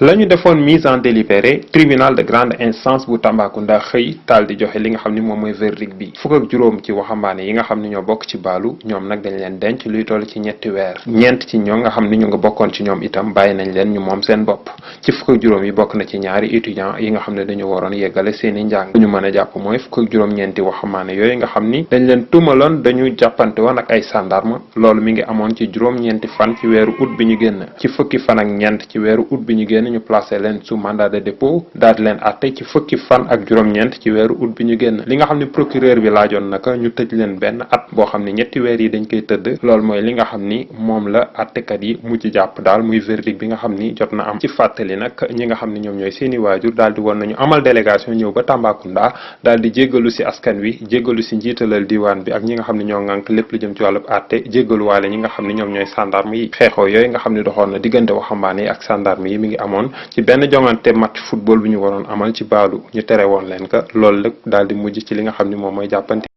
la ñu defoon mise en délibéré tribunal de grande instance bu Tambacounda xëy taal di joxe li nga xam ni moom mooy verdict bi fukk ak juróom ci waxambaane yi nga xam ni ñoo bokk ci Balou ñoom nag dañ leen denc luy toll ci ñetti weer ñeent ci ñoo nga xam ni ñu nga bokkoon ci ñoom itam bàyyi nañ leen ñu moom seen bopp ci fukk ak juróom yi bokk na ci ñaari étudiant yi nga xam ne dañu waroon yeggale seeni njàng lu ñu mën a jàpp mooy fukk ak juróom-ñeenti waxambaane yooyu nga xam ni dañ leen tuumaloon dañu jàppante woon ak ay gendarme loolu mi ngi amoon ci juróom-ñeenti fan ci weeru août bi ñu génn ci fukki fan ak ñeent ci weeru août bi ñu génn ñu placé leen sous mandat de dépôt daal di leen àtte ci fukki fan ak juróom-ñeent ci weeru août bi ñu génn li nga xam ne procureur bi laajoon naka ñu tëj leen benn at boo xam ne ñetti weer yi dañ koy tëdd loolu mooy li nga xam ni moom la àttekat yi mujj jàpp daal muy verdict bi nga xam ni jot na am ci fàttali nag ñi nga xam ne ñoom ñooy seeni waajur daal di woon nañu amal délégation ñëw ba Tambacounda daal di jéggalu si askan wi jéggalu si njiitalal diwaan bi ak ñi nga xam ne ñoo ŋànk lépp lu jëm ci wàllu àtte jéggalu waale ñi nga xam ne ñoom ñooy gendarme yi xeexoo yooyu nga xam ne doxoon na diggante waxambaane yi ak gendarme yi mi ngi amoon ci benn jongante match football bi ñu waroon amal ci Balou ñu tere woon leen ka loolu lépp daal di mujj ci li nga xam ni moom mooy jàppante